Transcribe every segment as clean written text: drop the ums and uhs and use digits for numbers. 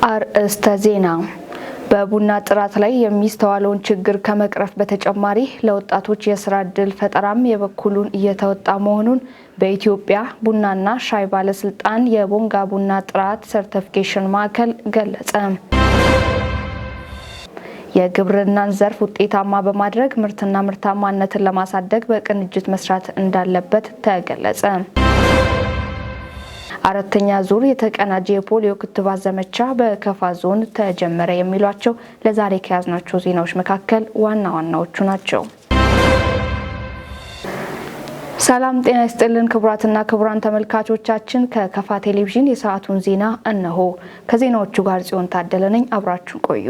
አርእስተ ዜና። በቡና ጥራት ላይ የሚስተዋለውን ችግር ከመቅረፍ በተጨማሪ ለወጣቶች የስራ ዕድል ፈጠራም የበኩሉን እየተወጣ መሆኑን በኢትዮጵያ ቡናና ሻይ ባለስልጣን የቦንጋ ቡና ጥራት ሰርቲፊኬሽን ማዕከል ገለጸ። የግብርናን ዘርፍ ውጤታማ በማድረግ ምርትና ምርታማነትን ለማሳደግ በቅንጅት መስራት እንዳለበት ተገለጸ። አራተኛ ዙር የተቀናጀ የፖሊዮ ክትባት ዘመቻ በከፋ ዞን ተጀመረ። የሚሏቸው ለዛሬ ከያዝናቸው ዜናዎች መካከል ዋና ዋናዎቹ ናቸው። ሰላም ጤና ይስጥልን ክቡራትና ክቡራን ተመልካቾቻችን፣ ከከፋ ቴሌቪዥን የሰዓቱን ዜና እነሆ። ከዜናዎቹ ጋር ጽዮን ታደለ ነኝ። አብራችሁን ቆዩ።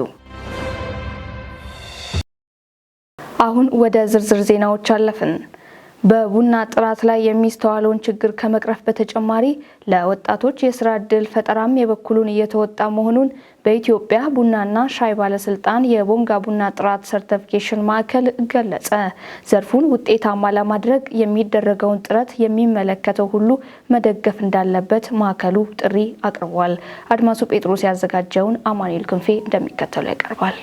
አሁን ወደ ዝርዝር ዜናዎች አለፍን። በቡና ጥራት ላይ የሚስተዋለውን ችግር ከመቅረፍ በተጨማሪ ለወጣቶች የስራ ዕድል ፈጠራም የበኩሉን እየተወጣ መሆኑን በኢትዮጵያ ቡናና ሻይ ባለስልጣን የቦንጋ ቡና ጥራት ሰርቲፊኬሽን ማዕከል ገለጸ። ዘርፉን ውጤታማ ለማድረግ የሚደረገውን ጥረት የሚመለከተው ሁሉ መደገፍ እንዳለበት ማዕከሉ ጥሪ አቅርቧል። አድማሱ ጴጥሮስ ያዘጋጀውን አማኑኤል ክንፌ እንደሚከተለው ያቀርባል።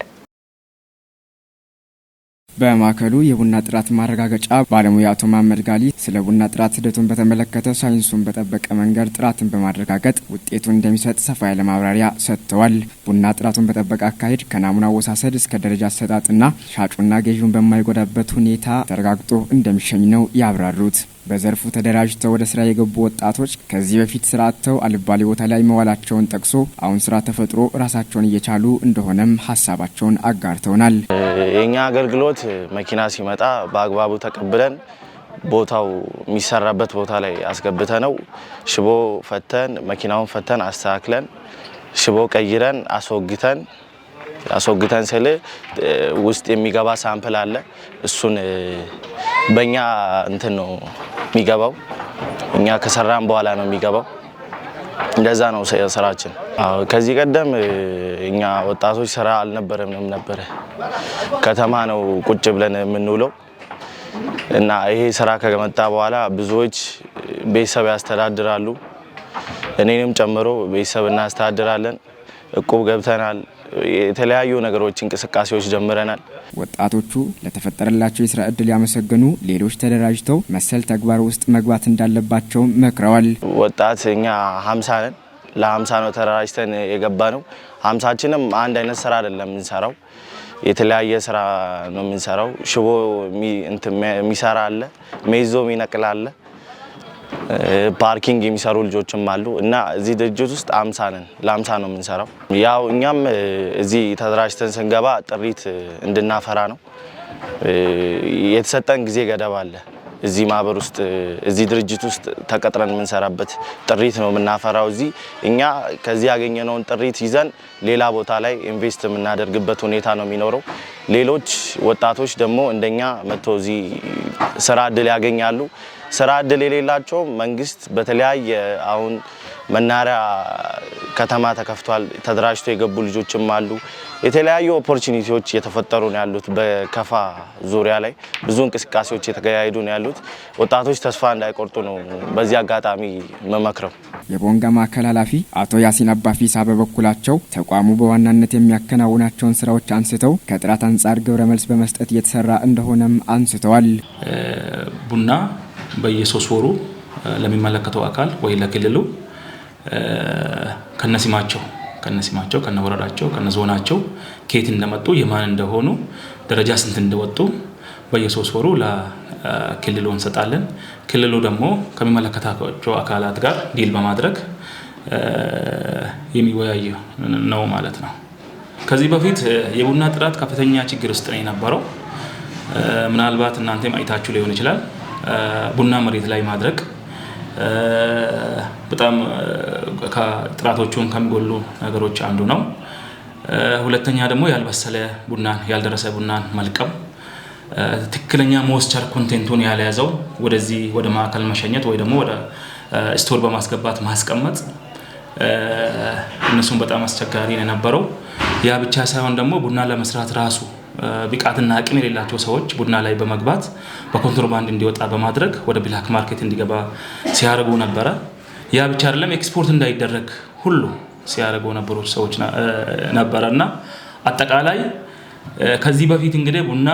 በማዕከሉ የቡና ጥራት ማረጋገጫ ባለሙያ አቶ መሀመድ ጋሊ ስለ ቡና ጥራት ሂደቱን በተመለከተ ሳይንሱን በጠበቀ መንገድ ጥራትን በማረጋገጥ ውጤቱን እንደሚሰጥ ሰፋ ያለ ማብራሪያ ሰጥተዋል። ቡና ጥራቱን በጠበቀ አካሄድ ከናሙና አወሳሰድ እስከ ደረጃ አሰጣጥና ሻጩና ገዢውን በማይጎዳበት ሁኔታ ተረጋግጦ እንደሚሸኝ ነው ያብራሩት። በዘርፉ ተደራጅተው ወደ ስራ የገቡ ወጣቶች ከዚህ በፊት ስራ አጥተው አልባሌ ቦታ ላይ መዋላቸውን ጠቅሶ አሁን ስራ ተፈጥሮ ራሳቸውን እየቻሉ እንደሆነም ሀሳባቸውን አጋርተውናል። የኛ አገልግሎት መኪና ሲመጣ በአግባቡ ተቀብለን ቦታው የሚሰራበት ቦታ ላይ አስገብተነው ሽቦ ፈተን፣ መኪናውን ፈተን፣ አስተካክለን፣ ሽቦ ቀይረን፣ አስወግተን ስል ውስጥ የሚገባ sample አለ። እሱን በእኛ እንትን ነው የሚገባው። እኛ ከሰራን በኋላ ነው የሚገባው። እንደዛ ነው ስራችን። ከዚህ ቀደም እኛ ወጣቶች ስራ አልነበረምንም ነበረ። ከተማ ነው ቁጭ ብለን የምንውለው እና ይሄ ስራ ከመጣ በኋላ ብዙዎች ቤተሰብ ያስተዳድራሉ። እኔንም ጨምሮ ቤተሰብ እናስተዳድራለን። እቁብ ገብተናል። የተለያዩ ነገሮች እንቅስቃሴዎች ጀምረናል። ወጣቶቹ ለተፈጠረላቸው የስራ እድል ያመሰገኑ ሌሎች ተደራጅተው መሰል ተግባር ውስጥ መግባት እንዳለባቸው መክረዋል። ወጣት እኛ 50 ነን። ለ50 ነው ተደራጅተን የገባነው። 50ችንም አንድ አይነት ስራ አይደለም የምንሰራው፣ የተለያየ ስራ ነው የምንሰራው። ሽቦ የሚሰራ አለ፣ ሜዞ የሚነቅል አለ፣ parking የሚሰሩ ልጆችም አሉ እና እዚህ ድርጅት ውስጥ 50 ነን። ለ50 ነው የምንሰራው። ያው እኛም እዚህ ተደራጅተን ስንገባ ጥሪት እንድናፈራ ነው። የተሰጠን ጊዜ ገደብ አለ። እዚህ ማህበር ውስጥ፣ እዚህ ድርጅት ውስጥ ተቀጥረን የምንሰራበት ጥሪት ነው የምናፈራው። እዚህ እኛ ከዚህ ያገኘነውን ጥሪት ይዘን ሌላ ቦታ ላይ invest የምናደርግበት ሁኔታ ነው የሚኖረው። ሌሎች ወጣቶች ደግሞ እንደኛ መጥተው እዚህ ስራ እድል ያገኛሉ። ስራ እድል የሌላቸው መንግስት በተለያየ አሁን መናሪያ ከተማ ተከፍቷል። ተደራጅቶ የገቡ ልጆችም አሉ። የተለያዩ opportunity ዎች እየተፈጠሩ ነው ያሉት። በከፋ ዙሪያ ላይ ብዙ እንቅስቃሴዎች የተካሄዱ ነው ያሉት። ወጣቶች ተስፋ እንዳይቆርጡ ነው በዚህ አጋጣሚ መመክረው። የቦንጋ ማዕከል ኃላፊ አቶ ያሲን አባፊሳ በበኩላቸው ተቋሙ በዋናነት የሚያከናውናቸውን ስራዎች አንስተው ከጥራት አንጻር ግብረ መልስ በመስጠት እየተሰራ እንደሆነም አንስተዋል። ቡና በየሶስት ወሩ ለሚመለከተው አካል ወይ ለክልሉ ከነስማቸው፣ ከነወረዳቸው፣ ከነዞናቸው፣ ከየት እንደመጡ፣ የማን እንደሆኑ፣ ደረጃ ስንት እንደወጡ በየሶስት ወሩ ለክልሉ እንሰጣለን። ክልሉ ደግሞ ከሚመለከታቸው አካላት ጋር deal በማድረግ የሚወያይ ነው ማለት ነው። ከዚህ በፊት የቡና ጥራት ከፍተኛ ችግር ውስጥ ነው የነበረው። ምናልባት እናንተም አይታችሁ ሊሆን ይችላል። ቡና መሬት ላይ ማድረግ በጣም ጥራቶቹን ከሚጎሉ ነገሮች አንዱ ነው። ሁለተኛ ደግሞ ያልበሰለ ቡናን፣ ያልደረሰ ቡናን መልቀም፣ ትክክለኛ moisture content ኡን ያልያዘው ወደዚህ ወደ ማዕከል መሸኘት ወይ ደግሞ ወደ store በማስገባት ማስቀመጥ እነሱም በጣም አስቸጋሪ ነው የነበረው። ያ ብቻ ሳይሆን ደግሞ ቡና ለመስራት ራሱ ብቃትና አቅም የሌላቸው ሰዎች ቡና ላይ በመግባት በኮንትሮባንድ እንዲወጣ በማድረግ ወደ black market እንዲገባ ሲያደርጉ ነበረ። ያ ብቻ አይደለም፣ ኤክስፖርት እንዳይደረግ ሁሉ ሲያደርጉ ነበሩ ሰዎች ነበረና አጠቃላይ ከዚህ በፊት እንግዲህ ቡና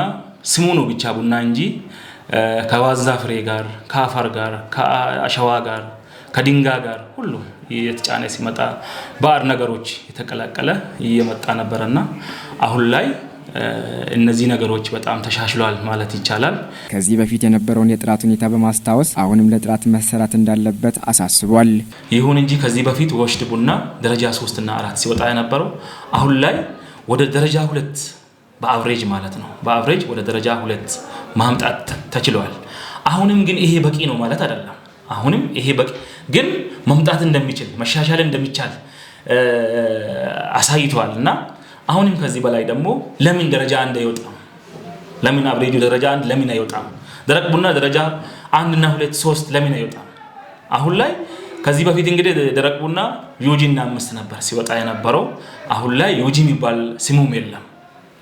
ስሙ ነው ብቻ ቡና እንጂ ከዋዛ ፍሬ ጋር፣ ከአፈር ጋር፣ ከአሸዋ ጋር፣ ከድንጋይ ጋር ሁሉ የተጫነ ሲመጣ ባዕድ ነገሮች የተቀላቀለ እየመጣ ነበረና አሁን ላይ እነዚህ ነገሮች በጣም ተሻሽሏል ማለት ይቻላል። ከዚህ በፊት የነበረውን የጥራት ሁኔታ በማስታወስ አሁንም ለጥራት መሰራት እንዳለበት አሳስቧል። ይሁን እንጂ ከዚህ በፊት washed ቡና ደረጃ 3 እና 4 ሲወጣ የነበረው አሁን ላይ ወደ ደረጃ 2 በ average ማለት ነው፣ በ average ወደ ደረጃ 2 ማምጣት ተችሏል። አሁንም ግን ይሄ በቂ ነው ማለት አይደለም። አሁንም ይሄ በቂ ግን መምጣት እንደሚችል፣ መሻሻል እንደሚቻል አሳይቷል እና አሁንም ከዚህ በላይ ደግሞ ለምን ደረጃ 1 አይወጣም? ለምን average ኡ ደረጃ 1 ለምን አይወጣም? ደረቅ ቡና ደረጃ 1 እና 2፣ 3 ለምን አይወጣም? አሁን ላይ ከዚህ በፊት እንግዲህ ደረቅ ቡና UG እና 5 ነበር ሲወጣ የነበረው። አሁን ላይ UG የሚባል ስሙም የለም።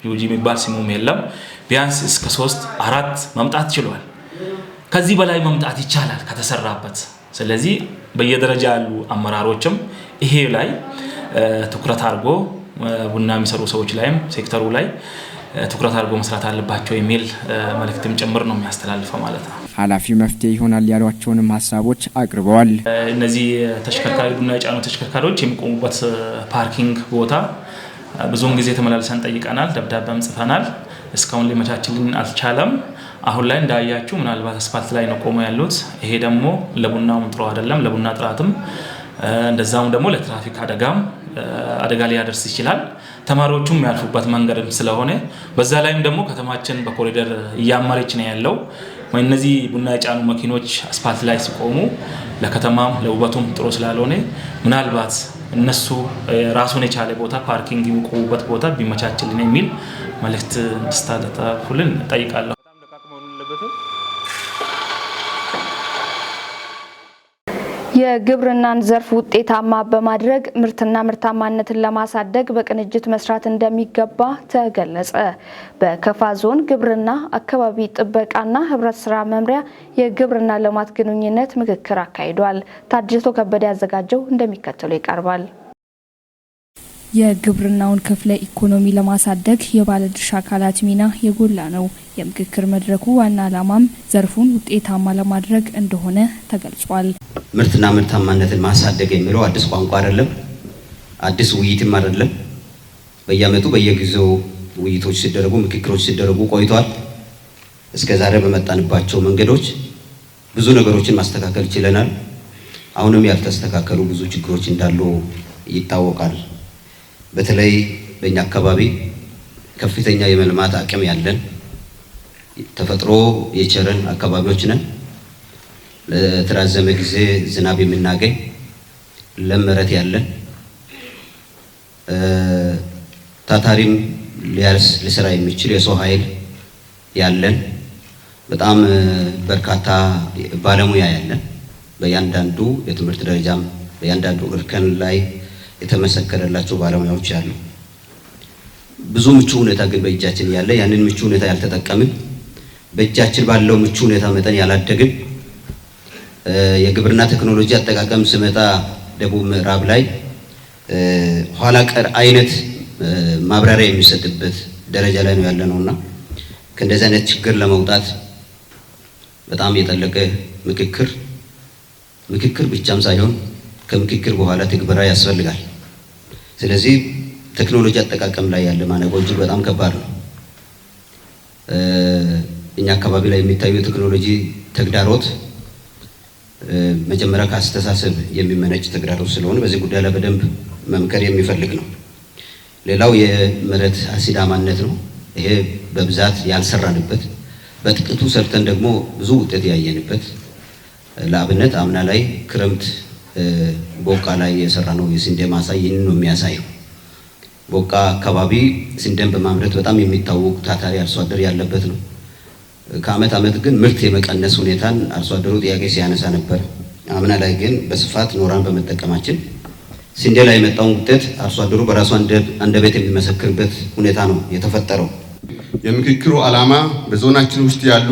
UG የሚባል ስሙም የለም። ቢያንስ እስከ 3፣ 4 መምጣት ችሏል። ከዚህ በላይ መምጣት ይቻላል ከተሰራበት። ስለዚህ በየደረጃ ያሉ አመራሮችም ይሄ ላይ ትኩረት አድርጎ ቡና የሚሰሩ ሰዎች ላይም ሴክተሩ ላይ ትኩረት አድርጎ መስራት አለባቸው የሚል መልእክትም ጭምር ነው የሚያስተላልፈው ማለት ነው። ኃላፊው መፍትሄ ይሆናል ያሏቸውንም ሀሳቦች አቅርበዋል። እነዚህ ተሽከርካሪ ቡና የጫኑ ተሽከርካሪዎች የሚቆሙበት parking ቦታ ብዙውን ጊዜ ተመላልሰን ጠይቀናል፣ ደብዳቤም ጽፈናል። እስካሁን ሊመቻችልን አልቻለም። አሁን ላይ እንዳያችሁ ምናልባት አስፋልት ላይ ነው ቆመው ያሉት። ይሄ ደግሞ ለቡናውም ጥሩ አይደለም፣ ለቡና ጥራትም እንደዛውም ደግሞ ለትራፊክ አደጋም አደጋ ሊያደርስ ይችላል። ተማሪዎቹም የሚያልፉበት መንገድም ስለሆነ በዛ ላይም ደግሞ ከተማችን በኮሪደር እያመረች ነው ያለው። እነዚህ ቡና የጫኑ መኪኖች አስፋልት ላይ ሲቆሙ ለከተማም ለውበቱም ጥሩ ስላልሆነ ምናልባት እነሱ ራሱን የቻለ ቦታ parking የሚቆሙበት ቦታ ቢመቻችልን የሚል መልእክት እንድታስተላልፉልን እጠይቃለሁ። የግብርናን ዘርፍ ውጤታማ በማድረግ ምርትና ምርታማነትን ለማሳደግ በቅንጅት መስራት እንደሚገባ ተገለጸ። በከፋ ዞን ግብርና አካባቢ ጥበቃና ህብረት ስራ መምሪያ የግብርና ልማት ግንኙነት ምክክር አካሂዷል። ታጅቶ ከበደ ያዘጋጀው እንደሚከተለው ይቀርባል። የግብርናውን ክፍለ ኢኮኖሚ ለማሳደግ የባለድርሻ አካላት ሚና የጎላ ነው። የምክክር መድረኩ ዋና ዓላማም ዘርፉን ውጤታማ ለማድረግ እንደሆነ ተገልጿል። ምርትና ምርታማነትን ማሳደግ የሚለው አዲስ ቋንቋ አይደለም፣ አዲስ ውይይትም አይደለም። በየዓመቱ በየጊዜው ውይይቶች ሲደረጉ፣ ምክክሮች ሲደረጉ ቆይቷል። እስከ ዛሬ በመጣንባቸው መንገዶች ብዙ ነገሮችን ማስተካከል ችለናል። አሁንም ያልተስተካከሉ ብዙ ችግሮች እንዳሉ ይታወቃል። በተለይ በእኛ አካባቢ ከፍተኛ የመልማት አቅም ያለን ተፈጥሮ የቸረን አካባቢዎች ነን። ለተራዘመ ጊዜ ዝናብ የምናገኝ ለም መሬት ያለን ታታሪም ሊያርስ ሊሰራ የሚችል የሰው ኃይል ያለን በጣም በርካታ ባለሙያ ያለን በእያንዳንዱ የትምህርት ደረጃም በእያንዳንዱ እርከን ላይ የተመሰከረላቸው ባለሙያዎች ያሉ ብዙ ምቹ ሁኔታ ግን በእጃችን ያለ ያንን ምቹ ሁኔታ ያልተጠቀምን በእጃችን ባለው ምቹ ሁኔታ መጠን ያላደግን የግብርና ቴክኖሎጂ አጠቃቀም ስመጣ ደቡብ ምዕራብ ላይ ኋላ ቀር አይነት ማብራሪያ የሚሰጥበት ደረጃ ላይ ነው ያለነውና ከእንደዚህ አይነት ችግር ለመውጣት በጣም የጠለቀ ምክክር ብቻም ሳይሆን ከምክክር በኋላ ትግበራ ያስፈልጋል። ስለዚህ ቴክኖሎጂ አጠቃቀም ላይ ያለ ማነቆ እጅግ በጣም ከባድ ነው። እኛ አካባቢ ላይ የሚታየው ቴክኖሎጂ ተግዳሮት መጀመሪያ ከአስተሳሰብ የሚመነጭ ተግዳሮት ስለሆነ በዚህ ጉዳይ ላይ በደንብ መምከር የሚፈልግ ነው። ሌላው የመሬት አሲዳማነት ነው። ይሄ በብዛት ያልሰራንበት በጥቂቱ ሰርተን ደግሞ ብዙ ውጤት ያየንበት ለአብነት አምና ላይ ክረምት ቦቃ ላይ የሰራነው የስንዴ ማሳ ይህንን ነው የሚያሳየው። ቦቃ አካባቢ ስንዴን በማምረት በጣም የሚታወቅ ታታሪ አርሶ አደር ያለበት ነው። ከአመት አመት ግን ምርት የመቀነስ ሁኔታን አርሶ አደሩ ጥያቄ ሲያነሳ ነበር። አምና ላይ ግን በስፋት ኖራን በመጠቀማችን ስንዴ ላይ የመጣውን ውጤት አርሶ አደሩ በራሱ አንደበት የሚመሰክርበት ሁኔታ ነው የተፈጠረው። የምክክሩ ዓላማ በዞናችን ውስጥ ያሉ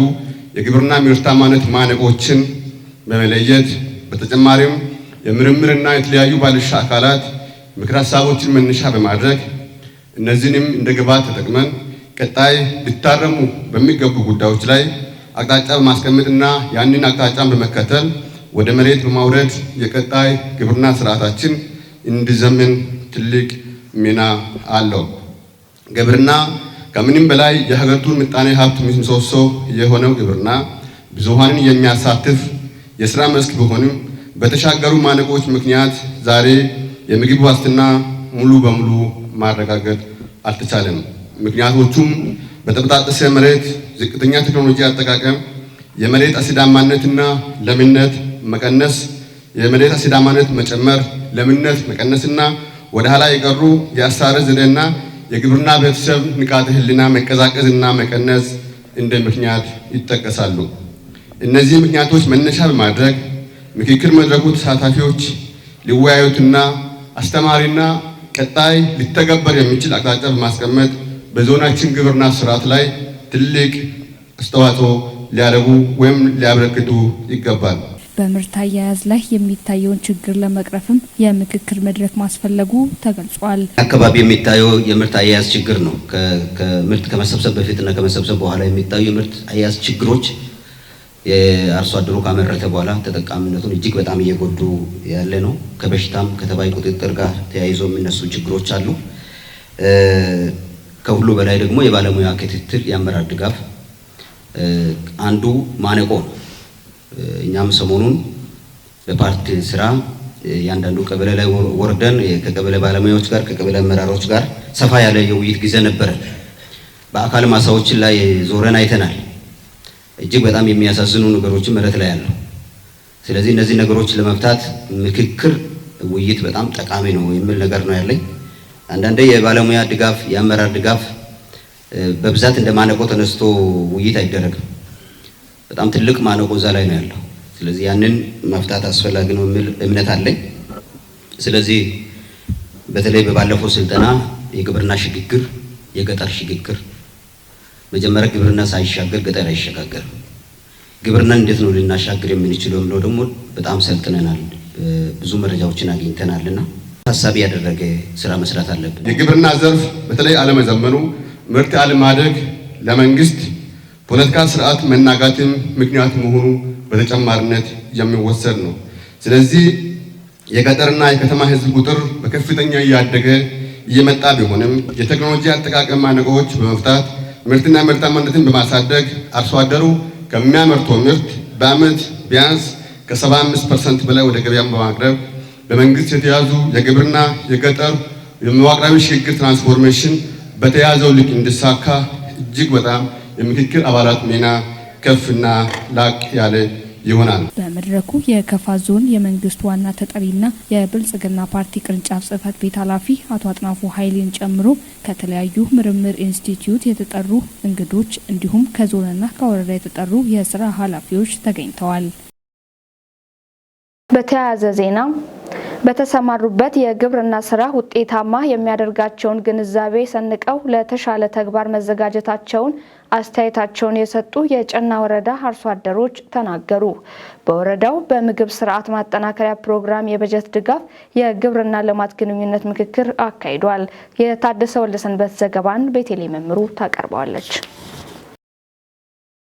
የግብርና ምርታማነት ማነቆችን በመለየት በተጨማሪም የምርምርና የተለያዩ ባለድርሻ አካላት ምክር ሀሳቦችን መነሻ በማድረግ እነዚህንም እንደ ግብዓት ተጠቅመን ቀጣይ ሊታረሙ በሚገቡ ጉዳዮች ላይ አቅጣጫ በማስቀመጥና ያንን አቅጣጫን በመከተል ወደ መሬት በማውረድ የቀጣይ ግብርና ስርዓታችን እንዲዘምን ትልቅ ሚና አለው። ግብርና ከምንም በላይ የሀገሪቱን ምጣኔ ሀብት ምሰሶ የሆነው ግብርና ብዙሃንን የሚያሳትፍ የስራ መስክ ቢሆንም በተሻገሩ ማነቆች ምክንያት ዛሬ የምግብ ዋስትና ሙሉ በሙሉ ማረጋገጥ አልተቻለም። ምክንያቶቹም በተበጣጠሰ መሬት፣ ዝቅተኛ ቴክኖሎጂ አጠቃቀም፣ የመሬት አሲዳማነትና ለምነት መቀነስ፣ የመሬት አሲዳማነት መጨመር፣ ለምነት መቀነስና ወደ ኋላ የቀሩ የአስተራረስ ዘዴና የግብርና ቤተሰብ ንቃተ ህሊና መቀዛቀዝና መቀነስ እንደ ምክንያት ይጠቀሳሉ። እነዚህ ምክንያቶች መነሻ በማድረግ ምክክር መድረኩ ተሳታፊዎች ሊወያዩትና አስተማሪና ቀጣይ ሊተገበር የሚችል አቅጣጫ በማስቀመጥ በዞናችን ግብርና ስርዓት ላይ ትልቅ አስተዋጽኦ ሊያደርጉ ወይም ሊያበረክቱ ይገባል። በምርት አያያዝ ላይ የሚታየውን ችግር ለመቅረፍም የምክክር መድረክ ማስፈለጉ ተገልጿል። አካባቢ የሚታየው የምርት አያያዝ ችግር ነው። ከምርት ከመሰብሰብ በፊትና ከመሰብሰብ በኋላ የሚታዩ የምርት አያያዝ ችግሮች የአርሶ አደሩ ካመረተ በኋላ ተጠቃሚነቱን እጅግ በጣም እየጎዱ ያለ ነው። ከበሽታም ከተባይ ቁጥጥር ጋር ተያይዞ የሚነሱ ችግሮች አሉ። ከሁሉ በላይ ደግሞ የባለሙያ ክትትል፣ የአመራር ድጋፍ አንዱ ማነቆ ነው። እኛም ሰሞኑን በፓርቲ ስራ እያንዳንዱ ቀበሌ ላይ ወርደን ከቀበሌ ባለሙያዎች ጋር ከቀበሌ አመራሮች ጋር ሰፋ ያለ የውይይት ጊዜ ነበረ። በአካል ማሳዎችን ላይ ዞረን አይተናል። እጅግ በጣም የሚያሳዝኑ ነገሮችን መሬት ላይ አሉ። ስለዚህ እነዚህ ነገሮች ለመፍታት ምክክር፣ ውይይት በጣም ጠቃሚ ነው የሚል ነገር ነው ያለኝ። አንዳንዴ የባለሙያ ድጋፍ፣ የአመራር ድጋፍ በብዛት እንደ ማነቆ ተነስቶ ውይይት አይደረግም። በጣም ትልቅ ማነቆ እዛ ላይ ነው ያለው። ስለዚህ ያንን መፍታት አስፈላጊ ነው የሚል እምነት አለኝ። ስለዚህ በተለይ በባለፈው ስልጠና የግብርና ሽግግር፣ የገጠር ሽግግር መጀመሪያ ግብርና ሳይሻገር ገጠር አይሸጋገርም። ግብርና እንዴት ነው ልናሻግር የምንችለው የሚለው ደግሞ በጣም ሰልጥነናል፣ ብዙ መረጃዎችን አግኝተናልና ታሳቢ ያደረገ ስራ መስራት አለብን። የግብርና ዘርፍ በተለይ አለመዘመኑ፣ ምርት አለማደግ ለመንግስት ፖለቲካ ስርዓት መናጋትም ምክንያት መሆኑ በተጨማሪነት የሚወሰድ ነው። ስለዚህ የገጠርና የከተማ ህዝብ ቁጥር በከፍተኛ እያደገ እየመጣ ቢሆንም የቴክኖሎጂ አጠቃቀም ማነቆዎች በመፍታት ምርትና ምርታማነትን በማሳደግ አርሶ አደሩ ከሚያመርተው ምርት በዓመት ቢያንስ ከ75% በላይ ወደ ገበያ በማቅረብ በመንግስት የተያዙ የግብርና የገጠር የመዋቅራዊ ሽግግር ትራንስፎርሜሽን በተያዘው ልክ እንዲሳካ እጅግ በጣም የምክክር አባላት ሚና ከፍና ላቅ ያለ ይሆናል። በመድረኩ የከፋ ዞን የመንግስት ዋና ተጠሪና የብልጽግና ፓርቲ ቅርንጫፍ ጽህፈት ቤት ኃላፊ አቶ አጥናፉ ኃይሌን ጨምሮ ከተለያዩ ምርምር ኢንስቲትዩት የተጠሩ እንግዶች እንዲሁም ከዞንና ከወረዳ የተጠሩ የስራ ኃላፊዎች ተገኝተዋል። በተያያዘ ዜና በተሰማሩበት የግብርና ስራ ውጤታማ የሚያደርጋቸውን ግንዛቤ ሰንቀው ለተሻለ ተግባር መዘጋጀታቸውን አስተያየታቸውን የሰጡ የጨና ወረዳ አርሶ አደሮች ተናገሩ። በወረዳው በምግብ ስርዓት ማጠናከሪያ ፕሮግራም የበጀት ድጋፍ የግብርና ልማት ግንኙነት ምክክር አካሂዷል። የታደሰ ወልደሰንበት ዘገባን ቤቴሌ መምሩ ታቀርበዋለች።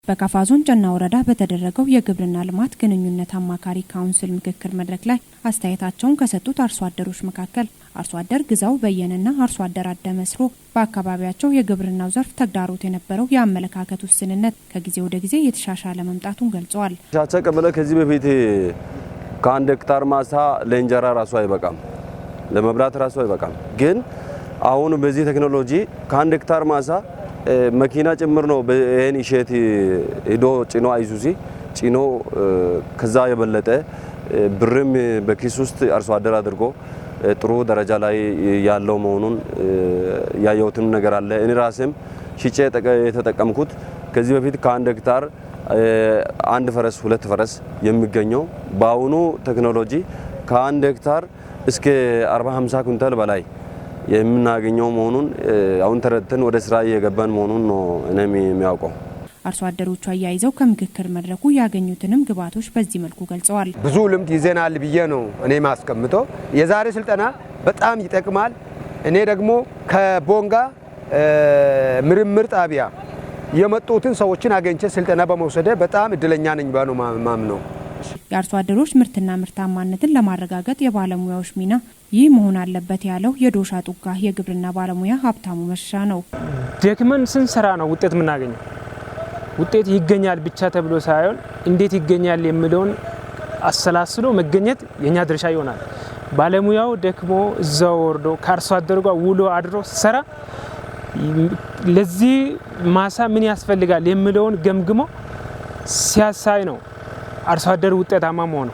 በካፋ ዞን ጨና ወረዳ በተደረገው የግብርና ልማት ግንኙነት አማካሪ ካውንስል ምክክር መድረክ ላይ አስተያየታቸውን ከሰጡት አርሶ አደሮች መካከል አርሶ አደር ግዛው በየነና አርሶ አደር አደመስሮ በአካባቢያቸው የግብርናው ዘርፍ ተግዳሮት የነበረው የአመለካከት ውስንነት ከጊዜ ወደ ጊዜ የተሻሻለ መምጣቱን ገልጸዋል። ሻቻ ቀበሌ ከዚህ በፊት ከአንድ ሄክታር ማሳ ለእንጀራ ራሱ አይበቃም፣ ለመብላት ራሱ አይበቃም። ግን አሁን በዚህ ቴክኖሎጂ ከአንድ ሄክታር ማሳ መኪና ጭምር ነው ይሄን እሸት ሄዶ ጭኖ አይሱዚ ጭኖ ከዛ የበለጠ ብርም በኪስ ውስጥ አርሶ አደር አድርጎ ጥሩ ደረጃ ላይ ያለው መሆኑን ያየሁትም ነገር አለ። እኔ ራሴም ሽጬ የተጠቀምኩት ከዚህ በፊት ከአንድ ሄክታር አንድ ፈረስ ሁለት ፈረስ የሚገኘው በአሁኑ ቴክኖሎጂ ከአንድ ሄክታር እስከ 40 50 ኩንታል በላይ የምናገኘው መሆኑን አሁን ተረድተን ወደ ስራ እየገባን መሆኑን ነው እኔም የሚያውቀው። አርሶ አደሮቹ አያይዘው ከምክክር መድረኩ ያገኙትንም ግብዓቶች በዚህ መልኩ ገልጸዋል። ብዙ ልምድ ይዘናል ብዬ ነው እኔ ማስቀምጠው። የዛሬ ስልጠና በጣም ይጠቅማል። እኔ ደግሞ ከቦንጋ ምርምር ጣቢያ የመጡትን ሰዎችን አገኝቼ ስልጠና በመውሰደ በጣም እድለኛ ነኝ ባነው ማምነው። የአርሶ አደሮች ምርትና ምርታማነትን ለማረጋገጥ የባለሙያዎች ሚና ይህ መሆን አለበት ያለው የዶሻ ጡጋ የግብርና ባለሙያ ሀብታሙ መሻ ነው። ደክመን ስንሰራ ነው ውጤት የምናገኘው። ውጤት ይገኛል ብቻ ተብሎ ሳይሆን እንዴት ይገኛል የሚለውን አሰላስሎ መገኘት የኛ ድርሻ ይሆናል። ባለሙያው ደክሞ እዛው ወርዶ ከአርሶ አደሩ ጋር ውሎ አድሮ ሲሰራ ለዚህ ማሳ ምን ያስፈልጋል የሚለውን ገምግሞ ሲያሳይ ነው አርሶ አደሩ ውጤታማ መሆኑ።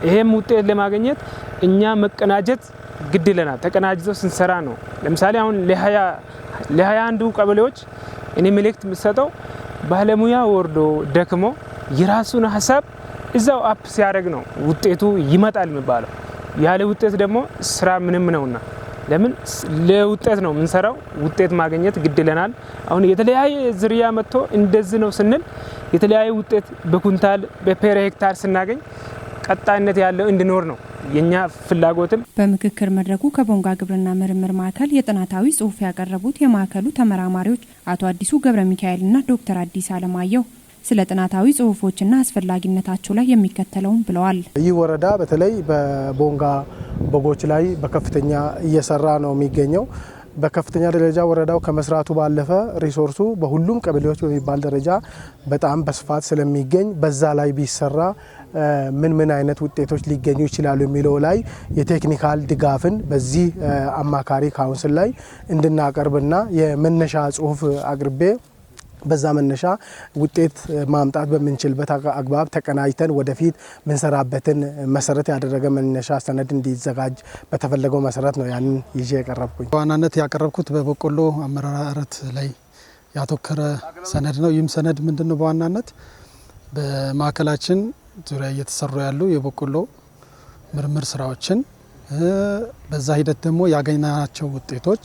ይሄም ውጤት ለማግኘት እኛ መቀናጀት ግድ ይለናል። ተቀናጅቶ ስንሰራ ነው። ለምሳሌ አሁን ለ21ዱ ቀበሌዎች እኔ መልእክት የምሰጠው ባለሙያ ወርዶ ደክሞ የራሱን ሀሳብ እዛው up ሲያደርግ ነው ውጤቱ ይመጣል የሚባለው። ያለ ውጤት ደግሞ ስራ ምንም ነውና፣ ለምን ለውጤት ነው የምንሰራው። ውጤት ማግኘት ግድ ይለናል። አሁን የተለያየ ዝርያ መጥቶ እንደዚህ ነው ስንል የተለያየ ውጤት በኩንታል በ per ሄክታር ስናገኝ ቀጣይነት ያለው እንዲኖር ነው የኛ ፍላጎትም። በምክክር መድረኩ ከቦንጋ ግብርና ምርምር ማዕከል የጥናታዊ ጽሑፍ ያቀረቡት የማዕከሉ ተመራማሪዎች አቶ አዲሱ ገብረ ሚካኤልና ዶክተር አዲስ አለማየሁ ስለ ጥናታዊ ጽሑፎችና አስፈላጊነታቸው ላይ የሚከተለውን ብለዋል። ይህ ወረዳ በተለይ በቦንጋ በጎች ላይ በከፍተኛ እየሰራ ነው የሚገኘው። በከፍተኛ ደረጃ ወረዳው ከመስራቱ ባለፈ resource ኡ በሁሉም ቀበሌዎች በሚባል ደረጃ በጣም በስፋት ስለሚገኝ በዛ ላይ ቢሰራ ምን ምን አይነት ውጤቶች ሊገኙ ይችላሉ የሚለው ላይ የ technical ድጋፍን በዚህ አማካሪ council ላይ እንድናቀርብና የመነሻ ጽሁፍ አቅርቤ በዛ መነሻ ውጤት ማምጣት በምንችልበት አግባብ ተቀናጅተን ወደፊት ምንሰራበትን መሰረት ያደረገ መነሻ ሰነድ እንዲዘጋጅ በተፈለገው መሰረት ነው ያንን ይዤ የቀረብኩኝ። በዋናነት ያቀረብኩት በበቆሎ አመራረት ላይ ያተኮረ ሰነድ ነው። ይህም ሰነድ ምንድነው? በዋናነት በማዕከላችን ዙሪያ እየተሰሩ ያሉ የበቆሎ ምርምር ስራዎችን፣ በዛ ሂደት ደግሞ ያገኘናቸው ውጤቶች፣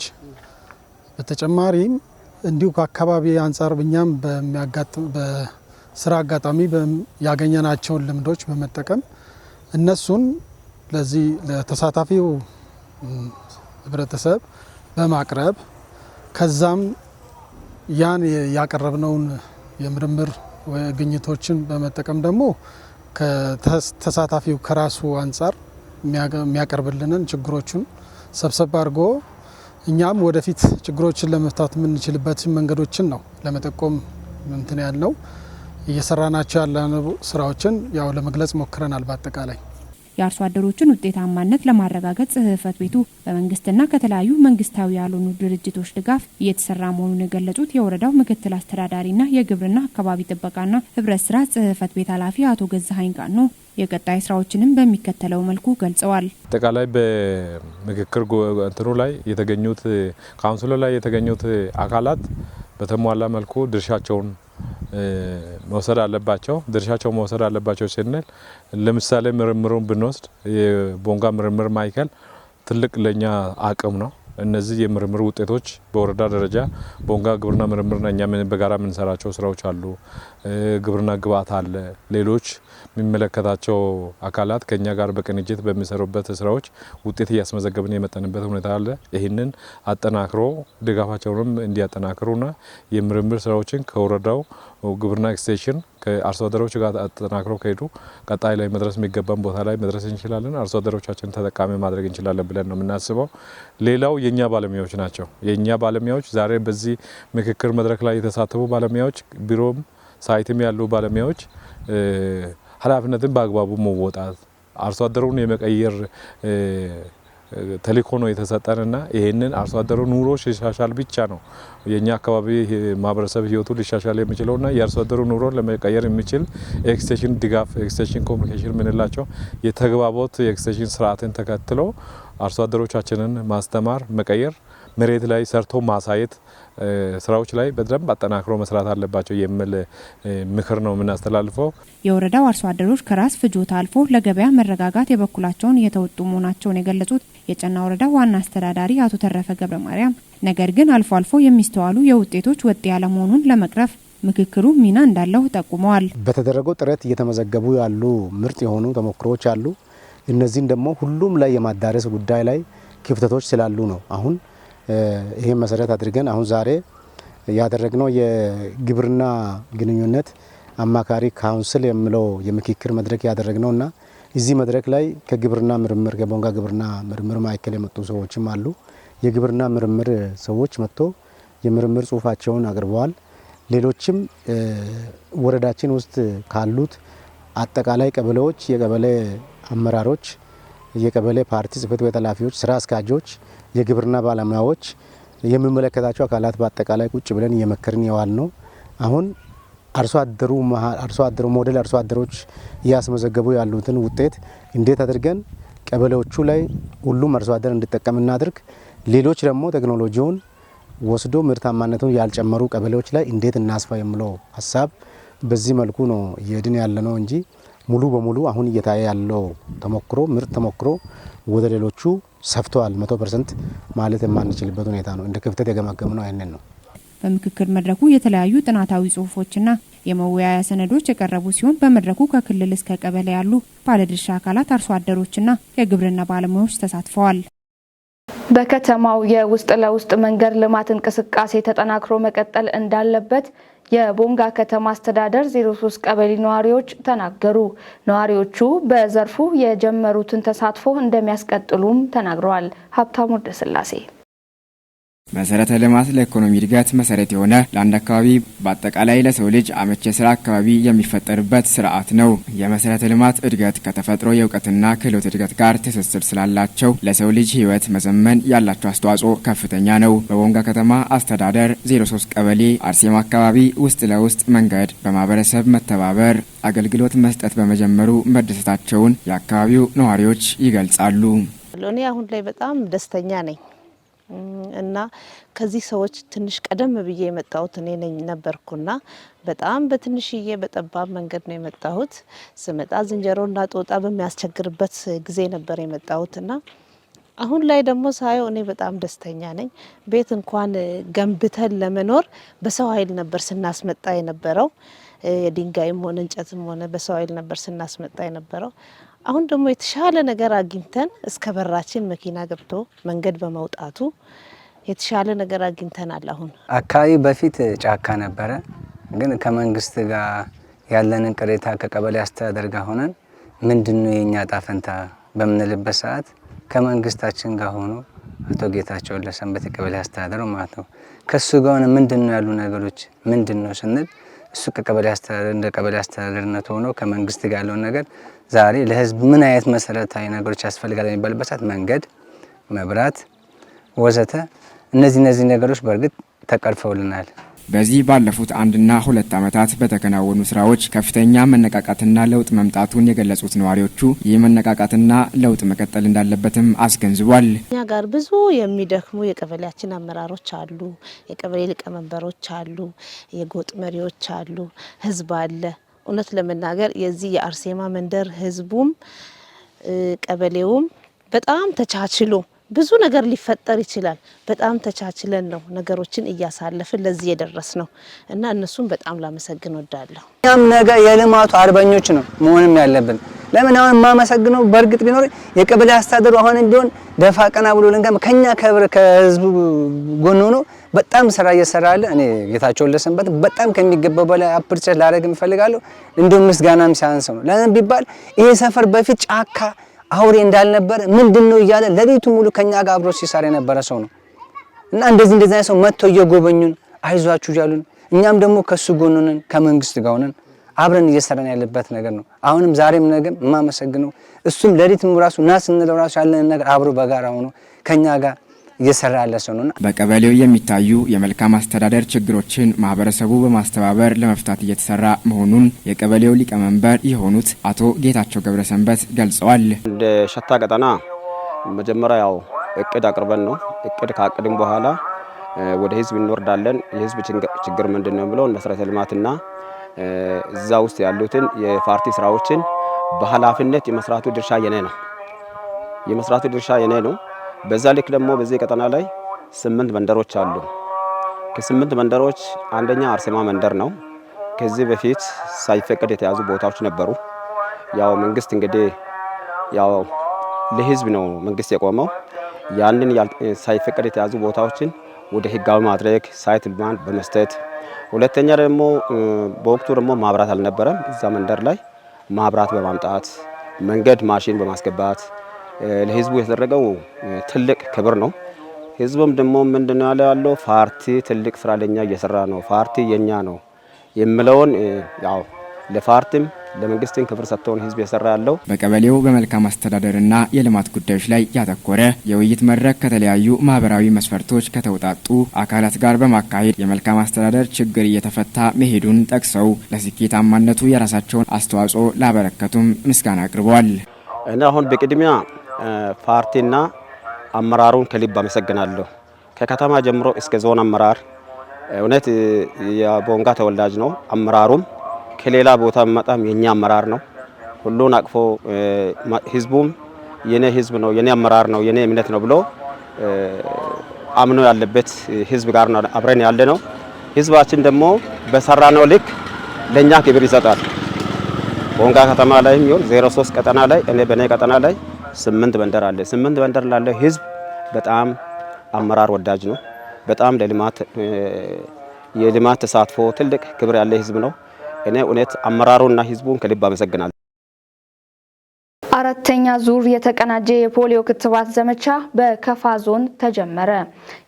በተጨማሪም እንዲሁ ከአካባቢ አንጻር እኛም በስራ አጋጣሚ ያገኘናቸውን ልምዶች በመጠቀም እነሱን ለዚህ ለተሳታፊው ህብረተሰብ በማቅረብ ከዛም ያን ያቀረብነውን የምርምር ግኝቶችን በመጠቀም ደግሞ ከተሳታፊው ከራሱ አንጻር የሚያቀርብልንን ችግሮቹን ሰብሰብ አድርጎ እኛም ወደፊት ችግሮችን ለመፍታት የምንችልበት መንገዶችን ነው ለመጠቆም እንትን ያልነው። እየሰራናቸው ያለነው ስራዎችን ያው ለመግለጽ ሞክረናል። በአጠቃላይ የአርሶ አደሮችን ውጤታማነት ለማረጋገጥ ጽሕፈት ቤቱ በመንግስትና ከተለያዩ መንግስታዊ ያልሆኑ ድርጅቶች ድጋፍ እየተሰራ መሆኑን የገለጹት የወረዳው ምክትል አስተዳዳሪና የግብርና አካባቢ ጥበቃና ህብረት ስራ ጽሕፈት ቤት ኃላፊ አቶ ገዛኸኝ ቃኖ የቀጣይ ስራዎችንም በሚከተለው መልኩ ገልጸዋል። አጠቃላይ በምክክር እንትኑ ላይ የተገኙት council ኡ ላይ የተገኙት አካላት በተሟላ መልኩ ድርሻቸውን መውሰድ አለባቸው። ድርሻቸው መውሰድ አለባቸው ስንል ለምሳሌ ምርምሩን ብንወስድ የቦንጋ ምርምር ማዕከል ትልቅ ለኛ አቅም ነው። እነዚህ የምርምር ውጤቶች በወረዳ ደረጃ ቦንጋ ግብርና ምርምርና እኛ በጋራ የምንሰራቸው ስራዎች አሉ። ግብርና ግብአት አለ። ሌሎች የሚመለከታቸው አካላት ከኛ ጋር በቅንጅት በሚሰሩበት ስራዎች ውጤት እያስመዘገብን የመጠንበት ሁኔታ አለ። ይህንን አጠናክሮ ድጋፋቸውንም እንዲያጠናክሩና የምርምር ስራዎችን ከወረዳው ግብርና extension ከአርሶ አደሮች ጋር አጠናክሮ ከሄዱ ቀጣይ ላይ መድረስ የሚገባን ቦታ ላይ መድረስ እንችላለን። አርሶ አደሮቻችን ተጠቃሚ ማድረግ እንችላለን ብለን ነው የምናስበው። ሌላው የኛ ባለሙያዎች ናቸው። የኛ ባለሙያዎች ዛሬ በዚህ ምክክር መድረክ ላይ የተሳተፉ ባለሙያዎች፣ ቢሮም site ም ያሉ ባለሙያዎች ኃላፊነትን በአግባቡ መወጣት አርሶ አደሩን የመቀየር ተልእኮ ነው የተሰጠንና ይህንን አርሶ አደሩ ኑሮ ሲሻሻል ብቻ ነው የኛ አካባቢ ማህበረሰብ ህይወቱ ሊሻሻል የሚችለውና የአርሶ አደሩ ኑሮ ለመቀየር የሚችል extension ድጋፍ፣ extension communication የምንላቸው የተግባቦት የ extension ስርዓትን ተከትሎ አርሶ አደሮቻችንን ማስተማር፣ መቀየር፣ መሬት ላይ ሰርቶ ማሳየት ስራዎች ላይ በደንብ አጠናክሮ መስራት አለባቸው የሚል ምክር ነው የምናስተላልፈው። የወረዳው አርሶ አደሮች ከራስ ፍጆታ አልፎ ለገበያ መረጋጋት የበኩላቸውን እየተወጡ መሆናቸውን የገለጹት የጨና ወረዳ ዋና አስተዳዳሪ አቶ ተረፈ ገብረ ማርያም፣ ነገር ግን አልፎ አልፎ የሚስተዋሉ የውጤቶች ወጥ ያለመሆኑን ለመቅረፍ ምክክሩ ሚና እንዳለው ጠቁመዋል። በተደረገው ጥረት እየተመዘገቡ ያሉ ምርጥ የሆኑ ተሞክሮዎች አሉ። እነዚህን ደግሞ ሁሉም ላይ የማዳረስ ጉዳይ ላይ ክፍተቶች ስላሉ ነው። አሁን ይሄን መሰረት አድርገን አሁን ዛሬ ያደረግነው የግብርና ግንኙነት አማካሪ ካውንስል የሚለው የምክክር መድረክ ያደረግነውና እዚህ መድረክ ላይ ከግብርና ምርምር ከቦንጋ ግብርና ምርምር ማዕከል የመጡ ሰዎችም አሉ። የግብርና ምርምር ሰዎች መጥቶ የምርምር ጽሁፋቸውን አቅርበዋል። ሌሎችም ወረዳችን ውስጥ ካሉት አጠቃላይ ቀበሌዎች የቀበሌ አመራሮች፣ የቀበሌ ፓርቲ ጽህፈት ቤት ኃላፊዎች፣ ስራ አስኪያጆች፣ የግብርና ባለሙያዎች፣ የሚመለከታቸው አካላት በአጠቃላይ ቁጭ ብለን እየመከርን የዋል ነው። አሁን አርሶ አደሩ ሞዴል አርሶ አደሮች እያስመዘገቡ ያሉትን ውጤት እንዴት አድርገን ቀበሌዎቹ ላይ ሁሉም አርሶ አደር እንዲጠቀም እናድርግ፣ ሌሎች ደግሞ ቴክኖሎጂውን ወስዶ ምርታማነቱን ያልጨመሩ ቀበሌዎች ላይ እንዴት እናስፋ የሚለው ሀሳብ በዚህ መልኩ ነው እየሄድን ያለነው እንጂ ሙሉ በሙሉ አሁን እየታየ ያለው ተሞክሮ ምርጥ ተሞክሮ ወደ ሌሎቹ ሰፍቷል 100% ማለት የማንችልበት ሁኔታ ነው። እንደ ክፍተት የገመገምነው ያንን ነው። በምክክር መድረኩ የተለያዩ ጥናታዊ ጽሁፎችና የመወያያ ሰነዶች የቀረቡ ሲሆን በመድረኩ ከክልል እስከ ቀበሌ ያሉ ባለድርሻ አካላት፣ አርሶ አደሮችና የግብርና ባለሙያዎች ተሳትፈዋል። በከተማው የውስጥ ለውስጥ መንገድ ልማት እንቅስቃሴ ተጠናክሮ መቀጠል እንዳለበት የቦንጋ ከተማ አስተዳደር 03 ቀበሌ ነዋሪዎች ተናገሩ። ነዋሪዎቹ በዘርፉ የጀመሩትን ተሳትፎ እንደሚያስቀጥሉም ተናግረዋል። ሀብታሙ ወልደስላሴ። መሰረተ ልማት ለኢኮኖሚ እድገት መሰረት የሆነ ለአንድ አካባቢ በአጠቃላይ ለሰው ልጅ አመቺ የስራ አካባቢ የሚፈጠርበት ስርዓት ነው። የመሰረተ ልማት እድገት ከተፈጥሮ የእውቀትና ክህሎት እድገት ጋር ትስስር ስላላቸው ለሰው ልጅ ሕይወት መዘመን ያላቸው አስተዋጽኦ ከፍተኛ ነው። በቦንጋ ከተማ አስተዳደር 03 ቀበሌ አርሴማ አካባቢ ውስጥ ለውስጥ መንገድ በማህበረሰብ መተባበር አገልግሎት መስጠት በመጀመሩ መደሰታቸውን የአካባቢው ነዋሪዎች ይገልጻሉ። እኔ አሁን ላይ በጣም ደስተኛ ነኝ እና ከዚህ ሰዎች ትንሽ ቀደም ብዬ የመጣሁት እኔ ነኝ ነበርኩና በጣም በትንሽዬ በጠባብ መንገድ ነው የመጣሁት። ስመጣ ዝንጀሮና ጦጣ በሚያስቸግርበት ጊዜ ነበር የመጣሁትና አሁን ላይ ደግሞ ሳየው እኔ በጣም ደስተኛ ነኝ። ቤት እንኳን ገንብተን ለመኖር በሰው ኃይል ነበር ስናስመጣ የነበረው። የድንጋይም ሆነ እንጨትም ሆነ በሰው ኃይል ነበር ስናስመጣ የነበረው። አሁን ደግሞ የተሻለ ነገር አግኝተን እስከ በራችን መኪና ገብቶ መንገድ በመውጣቱ የተሻለ ነገር አግኝተናል። አሁን አካባቢ በፊት ጫካ ነበረ፣ ግን ከመንግስት ጋር ያለንን ቅሬታ ከቀበሌ አስተዳደር ጋር ሆነን ምንድነው የኛ ዕጣ ፈንታ በምንልበት ሰዓት ከመንግስታችን ጋር ሆኖ አቶ ጌታቸው ለሰንበት የቀበሌ አስተዳደሩ ማለት ነው፣ ከሱ ጋር ሆነ ምንድነው ያሉ ነገሮች ምንድነው ስንል እሱ ከቀበሌ አስተዳደር እንደ ቀበሌ አስተዳደርነት ሆኖ ከመንግስት ጋር ያለውን ነገር ዛሬ ለህዝብ ምን አይነት መሰረታዊ ነገሮች ያስፈልጋል የሚባልበት ሰዓት መንገድ፣ መብራት ወዘተ እነዚህ ነገሮች በእርግጥ ተቀርፈውልናል። በዚህ ባለፉት 1 እና 2 ዓመታት በተከናወኑ ስራዎች ከፍተኛ መነቃቃትና ለውጥ መምጣቱን የገለጹት ነዋሪዎቹ ይህ መነቃቃትና ለውጥ መቀጠል እንዳለበትም አስገንዝቧል። እኛ ጋር ብዙ የሚደክሙ የቀበሌያችን አመራሮች አሉ፣ የቀበሌ ሊቀመንበሮች አሉ፣ የጎጥ መሪዎች አሉ፣ ህዝብ አለ። እውነት ለመናገር የዚህ የአርሴማ መንደር ህዝቡም ቀበሌውም በጣም ተቻችሎ ብዙ ነገር ሊፈጠር ይችላል። በጣም ተቻችለን ነው ነገሮችን እያሳለፍን ለዚህ የደረስ ነው እና እነሱም በጣም ላመሰግን ወዳለሁ። እኛም ነገ የልማቱ አርበኞች ነው መሆንም ያለብን። ለምን አሁን የማመሰግነው በእርግጥ ቢኖር የቀበሌ አስተዳደሩ አሁንም ቢሆን ደፋ ቀና ብሎ ልንገም ከኛ ከህዝቡ ጎን ሆኖ በጣም ስራ እየሰራ ያለ እኔ ጌታቸውን ለሰንበት በጣም ከሚገባው በላይ appreciate ላደርግ እፈልጋለሁ። እንዲሁም ምስጋናም ሲያንሰው ነው። ለምን ቢባል ይሄ ሰፈር በፊት ጫካ አውሬ እንዳልነበረ ምንድነው እያለ ለሊቱ ሙሉ ከኛ ጋር አብሮ ሲሰራ የነበረ ሰው ነው እና እንደዚህ እንደዚህ ሰው መጥቶ እየጎበኙን አይዟችሁ እያሉን እኛም ደግሞ ከሱ ጎን ሆነን ከመንግስት ጋር ሆነን አብረን እየሰራን ያለበት ነገር ነው። አሁንም ዛሬም ነገም የማመሰግነው እሱም ለሊትም ራሱ ና ስንለው ራሱ ያለንን ነገር አብሮ በጋራ ሆኖ ከኛ ጋር እየሰራ ያለ ሰው ነውና በቀበሌው የሚታዩ የመልካም አስተዳደር ችግሮችን ማህበረሰቡ በማስተባበር ለመፍታት እየተሰራ መሆኑን የቀበሌው ሊቀመንበር የሆኑት አቶ ጌታቸው ገብረሰንበት ገልጸዋል። እንደ ሸታ ቀጠና መጀመሪያ ያው እቅድ አቅርበን ነው። እቅድ ካቅድም በኋላ ወደ ህዝብ እንወርዳለን። የህዝብ ችግር ምንድን ነው ብለውን መሰረተ ልማትና እዛ ውስጥ ያሉትን የፓርቲ ስራዎችን በኃላፊነት የመስራቱ ድርሻ የኔ ነው። የመስራቱ ድርሻ የኔ ነው። በዛ ልክ ደግሞ በዚህ ቀጠና ላይ 8 መንደሮች አሉ። ከ8 መንደሮች አንደኛ አርሴማ መንደር ነው። ከዚህ በፊት ሳይፈቀድ የተያዙ ቦታዎች ነበሩ። ያው መንግስት እንግዲህ ያው ለህዝብ ነው መንግስት የቆመው። ያንን ሳይፈቀድ የተያዙ ቦታዎችን ወደ ህጋዊ ማድረግ site plan በመስጠት፣ ሁለተኛ ደግሞ በወቅቱ ደግሞ ማብራት አልነበረም፣ እዛ መንደር ላይ ማብራት በማምጣት፣ መንገድ ማሽን በማስገባት ለህዝቡ የተደረገው ትልቅ ክብር ነው። ህዝቡም ደግሞ ምንድነው ያለው፣ ፓርቲ ትልቅ ስራ ለኛ እየሰራ ነው፣ ፓርቲ የኛ ነው የሚለውን ያው ለፓርቲም ለመንግስትም ክብር ሰጥተውን ህዝብ የሰራ ያለው። በቀበሌው በመልካም አስተዳደርና የልማት ጉዳዮች ላይ ያተኮረ የውይይት መድረክ ከተለያዩ ማህበራዊ መስፈርቶች ከተውጣጡ አካላት ጋር በማካሄድ የመልካም አስተዳደር ችግር እየተፈታ መሄዱን ጠቅሰው ለስኬታማነቱ የራሳቸውን አስተዋጽኦ ላበረከቱም ምስጋና አቅርበዋል። እና አሁን በቅድሚያ ፓርቲና አመራሩን ከልብ አመሰግናለሁ። ከከተማ ጀምሮ እስከ ዞን አመራር እውነት የቦንጋ ተወላጅ ነው። አመራሩም ከሌላ ቦታ መጣም የኛ አመራር ነው። ሁሉን አቅፎ ህዝቡም የኔ ህዝብ ነው፣ የኔ አመራር ነው፣ የኔ እምነት ነው ብሎ አምኖ ያለበት ህዝብ ጋር ነው አብረን ያለ ነው። ህዝባችን ደግሞ በሰራነው ልክ ለኛ ክብር ይሰጣል። ቦንጋ ከተማ ላይ ይሁን 03 ቀጠና ላይ፣ እኔ በኔ ቀጠና ላይ 8 መንደር አለ። 8 መንደር ላለ ህዝብ በጣም አመራር ወዳጅ ነው። በጣም ለልማት የልማት ተሳትፎ ትልቅ ክብር ያለ ህዝብ ነው። እኔ እውነት አመራሩና ህዝቡን ከልብ አመሰግናለሁ። አራተኛ ዙር የተቀናጀ የፖሊዮ ክትባት ዘመቻ በከፋ ዞን ተጀመረ።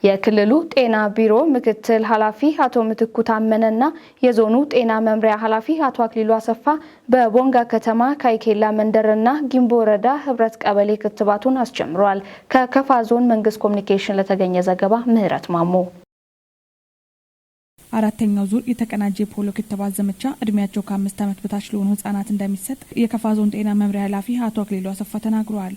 የክልሉ ጤና ቢሮ ምክትል ኃላፊ አቶ ምትኩ ታመነና የዞኑ ጤና መምሪያ ኃላፊ አቶ አክሊሉ አሰፋ በቦንጋ ከተማ ካይኬላ መንደርና ጊምቦ ወረዳ ህብረት ቀበሌ ክትባቱን አስጀምረዋል። ከከፋ ዞን መንግስት ኮሚኒኬሽን ለተገኘ ዘገባ ምህረት ማሞ። አራተኛው ዙር የተቀናጀ የፖሊዮ ክትባት ዘመቻ እድሜያቸው ከ5 ዓመት በታች ለሆኑ ህጻናት እንደሚሰጥ የከፋ ዞን ጤና መምሪያ ኃላፊ አቶ አክሊሉ አሰፋ ተናግረዋል።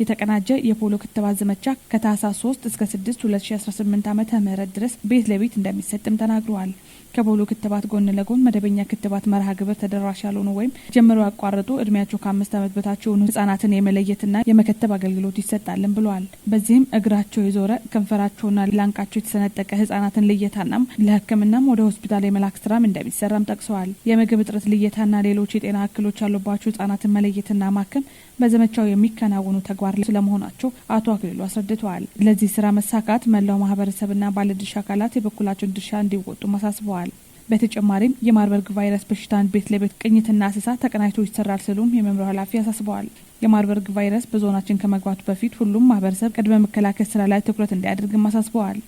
የተቀናጀ የፖሊዮ ክትባት ዘመቻ ከታህሳስ 3 እስከ 6 2018 ዓ.ም ድረስ ቤት ለቤት እንደሚሰጥም ተናግረዋል። ከፖሊዮ ክትባት ጎን ለጎን መደበኛ ክትባት መርሃ ግብር ተደራሽ ያልሆኑ ወይም ጀምረው ያቋረጡ እድሜያቸው ከ5 ዓመት በታች የሆኑ ህጻናትን የመለየትና የመከተብ አገልግሎት ይሰጣልን ብለዋል። በዚህም እግራቸው የዞረ፣ ከንፈራቸውና ላንቃቸው የተሰነጠቀ ህጻናትን ልየታናም ለሕክምናም ወደ ሆስፒታል የመላክ ስራም እንደሚሰራም ጠቅሰዋል። የምግብ እጥረት ልየታና ሌሎች የጤና እክሎች ያሉባቸው ህጻናትን መለየትና ማከም በዘመቻው የሚከናወኑ ተግባር ስለመሆናቸው አቶ አክሊሉ አስረድተዋል። ለዚህ ስራ መሳካት መላው ማህበረሰብና ባለድርሻ አካላት የበኩላቸውን ድርሻ እንዲወጡ አሳስበዋል። በተጨማሪም የማርበርግ ቫይረስ በሽታን ቤት ለቤት ቅኝትና አሰሳ ተቀናጅቶ ይሰራል ሲሉም የመምሪያው ኃላፊ አሳስበዋል። የማርበርግ ቫይረስ በዞናችን ከመግባቱ በፊት ሁሉም ማህበረሰብ ቅድመ መከላከል ስራ ላይ ትኩረት እንዲያደርግም አሳስበዋል።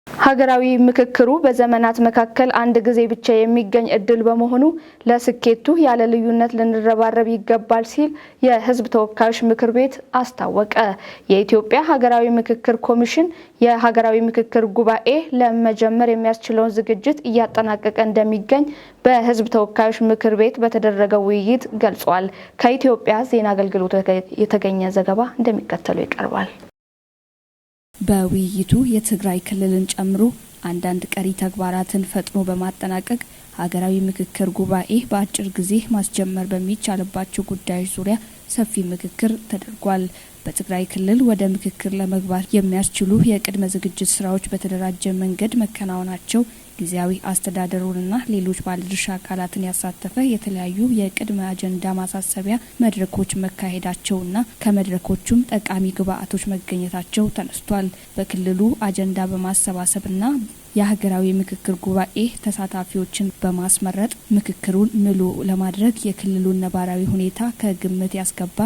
ሀገራዊ ምክክሩ በዘመናት መካከል አንድ ጊዜ ብቻ የሚገኝ እድል በመሆኑ ለስኬቱ ያለ ልዩነት ልንረባረብ ይገባል ሲል የሕዝብ ተወካዮች ምክር ቤት አስታወቀ። የኢትዮጵያ ሀገራዊ ምክክር ኮሚሽን የሀገራዊ ምክክር ጉባኤ ለመጀመር የሚያስችለውን ዝግጅት እያጠናቀቀ እንደሚገኝ በሕዝብ ተወካዮች ምክር ቤት በተደረገው ውይይት ገልጿል። ከኢትዮጵያ ዜና አገልግሎት የተገኘ ዘገባ እንደሚከተለው ይቀርባል። በውይይቱ የትግራይ ክልልን ጨምሮ አንዳንድ ቀሪ ተግባራትን ፈጥኖ በማጠናቀቅ ሀገራዊ ምክክር ጉባኤ በአጭር ጊዜ ማስጀመር በሚቻልባቸው ጉዳዮች ዙሪያ ሰፊ ምክክር ተደርጓል። በትግራይ ክልል ወደ ምክክር ለመግባት የሚያስችሉ የቅድመ ዝግጅት ስራዎች በተደራጀ መንገድ መከናወናቸው፣ ጊዜያዊ አስተዳደሩንና ሌሎች ባለድርሻ አካላትን ያሳተፈ የተለያዩ የቅድመ አጀንዳ ማሳሰቢያ መድረኮች መካሄዳቸውና ከመድረኮቹም ጠቃሚ ግብአቶች መገኘታቸው ተነስቷል። በክልሉ አጀንዳ በማሰባሰብና የሀገራዊ ምክክር ጉባኤ ተሳታፊዎችን በማስመረጥ ምክክሩን ምሉ ለማድረግ የክልሉን ነባራዊ ሁኔታ ከግምት ያስገባ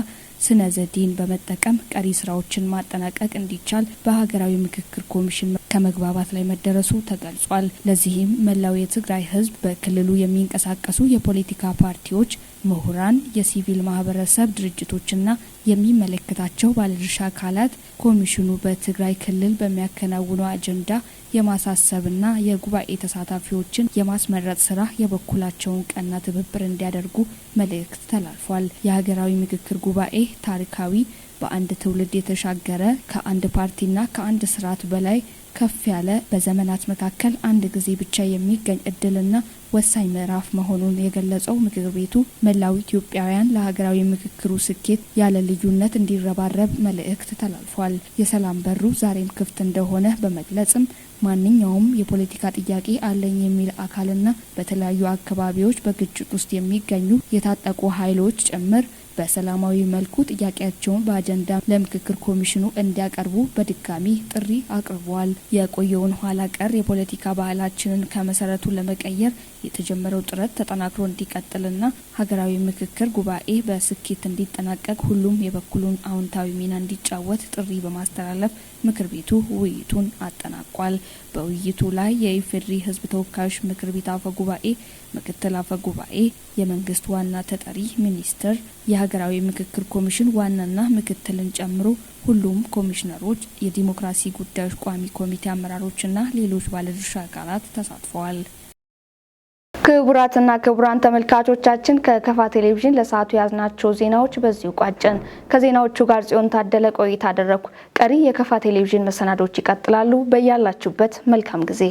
ስነ ዘዴን በመጠቀም ቀሪ ስራዎችን ማጠናቀቅ እንዲቻል በሀገራዊ ምክክር ኮሚሽን ከመግባባት ላይ መደረሱ ተገልጿል። ለዚህም መላው የትግራይ ሕዝብ፣ በክልሉ የሚንቀሳቀሱ የፖለቲካ ፓርቲዎች፣ ምሁራን፣ የሲቪል ማህበረሰብ ድርጅቶችና የሚመለከታቸው ባለድርሻ አካላት ኮሚሽኑ በትግራይ ክልል በሚያከናውነው አጀንዳ የማሳሰብና የጉባኤ ተሳታፊዎችን የማስመረጥ ስራ የበኩላቸውን ቀና ትብብር እንዲያደርጉ መልእክት ተላልፏል። የሀገራዊ ምክክር ጉባኤ ታሪካዊ፣ በአንድ ትውልድ የተሻገረ፣ ከአንድ ፓርቲና ከአንድ ስርዓት በላይ ከፍ ያለ፣ በዘመናት መካከል አንድ ጊዜ ብቻ የሚገኝ እድልና ወሳኝ ምዕራፍ መሆኑን የገለጸው ምክር ቤቱ መላው ኢትዮጵያውያን ለሀገራዊ ምክክሩ ስኬት ያለ ልዩነት እንዲረባረብ መልእክት ተላልፏል። የሰላም በሩ ዛሬም ክፍት እንደሆነ በመግለጽም ማንኛውም የፖለቲካ ጥያቄ አለኝ የሚል አካልና በተለያዩ አካባቢዎች በግጭት ውስጥ የሚገኙ የታጠቁ ኃይሎች ጭምር በሰላማዊ መልኩ ጥያቄያቸውን በአጀንዳ ለምክክር ኮሚሽኑ እንዲያቀርቡ በድጋሚ ጥሪ አቅርበዋል። የቆየውን ኋላ ቀር የፖለቲካ ባህላችንን ከመሰረቱ ለመቀየር የተጀመረው ጥረት ተጠናክሮ እንዲቀጥልና ሀገራዊ ምክክር ጉባኤ በስኬት እንዲጠናቀቅ ሁሉም የበኩሉን አዎንታዊ ሚና እንዲጫወት ጥሪ በማስተላለፍ ምክር ቤቱ ውይይቱን አጠናቋል። በውይይቱ ላይ የኢፌዴሪ ሕዝብ ተወካዮች ምክር ቤት አፈ ጉባኤ፣ ምክትል አፈ ጉባኤ፣ የመንግስት ዋና ተጠሪ ሚኒስትር፣ የሀገራዊ ምክክር ኮሚሽን ዋናና ምክትልን ጨምሮ ሁሉም ኮሚሽነሮች፣ የዲሞክራሲ ጉዳዮች ቋሚ ኮሚቴ አመራሮችና ሌሎች ባለድርሻ አካላት ተሳትፈዋል። ክቡራትና ክቡራን ተመልካቾቻችን፣ ከከፋ ቴሌቪዥን ለሰዓቱ የያዝናቸው ዜናዎች በዚሁ ቋጨን። ከዜናዎቹ ጋር ጽዮን ታደለ ቆይታ አደረግኩ። ቀሪ የከፋ ቴሌቪዥን መሰናዶች ይቀጥላሉ። በያላችሁበት መልካም ጊዜ።